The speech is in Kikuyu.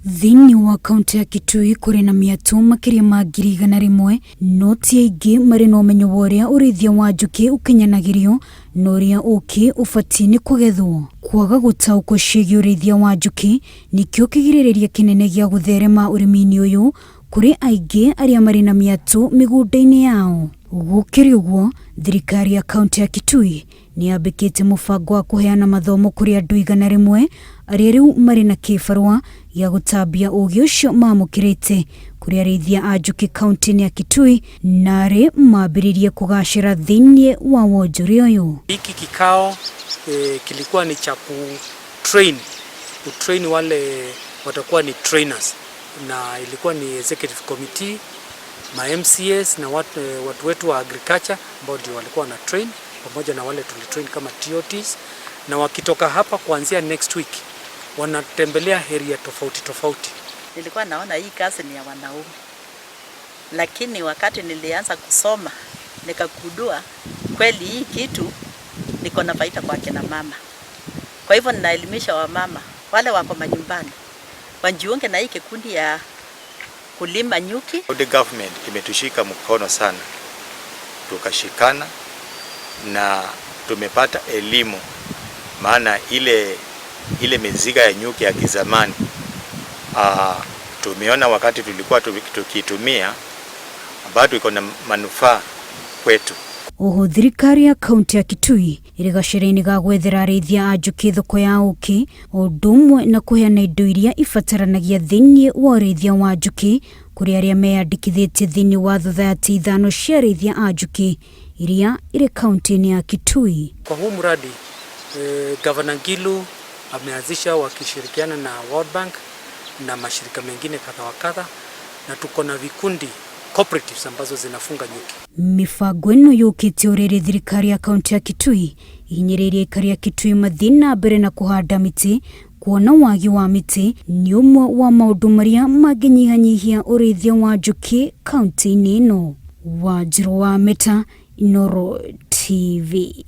Thĩinĩ wa kaunti ya Kitui kũrĩ na mĩatũ makĩria ma 100,000, no ti aingĩ marĩ na ũmenyo wa ũrĩa ũrĩithia wa njũkĩ ũkinyanagĩrio na ũrĩa ũkĩ ũbatiĩ nĩ kũgethwo. Kwaga gũtaũkwo ciĩgiĩ ũrĩithia wa njũkĩ nĩkĩo kĩgirĩrĩria kĩnene gĩa gũtherema ũrĩmi-inĩ ũyũ kũrĩ aingĩ arĩa marĩ na mĩatũ mĩgũnda-inĩ yao. Gũkĩrĩ ũguo, thirikari ya kaunti ya Kitui nĩ yambĩkĩte mũbango wa kũheana mathomo kũrĩ andũ 100 arĩa rĩu marĩ na kĩbarũa gĩa gũtambia ũgĩ ũcio maamũkĩrĩte kũrĩ arĩithia a njũkĩ kaunti-inĩ ya Kitui na arĩ mambĩrĩrie kũgacĩra thĩinĩ wa wonjoria ũyũ. Hiki kikao kilikuwa ni cha ku train, ku train wale watakuwa ni trainers na ilikuwa ni executive committee ma MCAs na watu wetu wa agriculture ambao ndio walikuwa na train pamoja na wale tulitrain kama TOTs, na wakitoka hapa kuanzia next week wanatembelea area tofauti tofauti. Nilikuwa naona hii kazi ni ya wanaume, lakini wakati nilianza kusoma nikagundua kweli hii kitu niko na faida kwa kina mama. Kwa hivyo ninaelimisha wamama wale wako manyumbani wajiunge na hii kikundi ya kulima nyuki. The government imetushika mkono sana, tukashikana na tumepata elimu, maana ile mizinga ya nyuki ya kizamani tumeona wakati tulikuwa tukitumia bado iko na manufaa kwetu. Oho thirikari ya kaunti ya Kitui ĩrĩ gacĩra-inĩ ga gwethera arĩithia a njũkĩ thoko ya ũkĩ o ũndũ ũmwe na kũheana indo iria ibataranagia thĩinĩ wa ũrĩithia wa njũkĩ kũrĩ arĩa meyandĩkithĩtie thĩinĩ wa thathayatĩ 5 cia arĩithia a njũkĩ iria irĩ kaunti-inĩ ya Kitui. Kwa huu mradi Governor Ngilu ameanzisha wakishirikiana na World Bank na mashirika mengine kadha wa kadha, na tuko na vikundi cooperatives ambazo zinafunga nyuki. Mibango ĩno yũkĩte o rĩrĩ thirikari ya kaunti ya Kitui ihinyĩrĩirie aikari a Kitui mathiĩ na mbere na kũhanda mĩtĩ kuona wagi wa mĩtĩ nĩ ũmwe wa maũndũ marĩa mangĩnyihanyihia ũrĩithia wa njũkĩ kaunti-inĩ ĩno. Wanjirũ wa Meta, Inooro TV.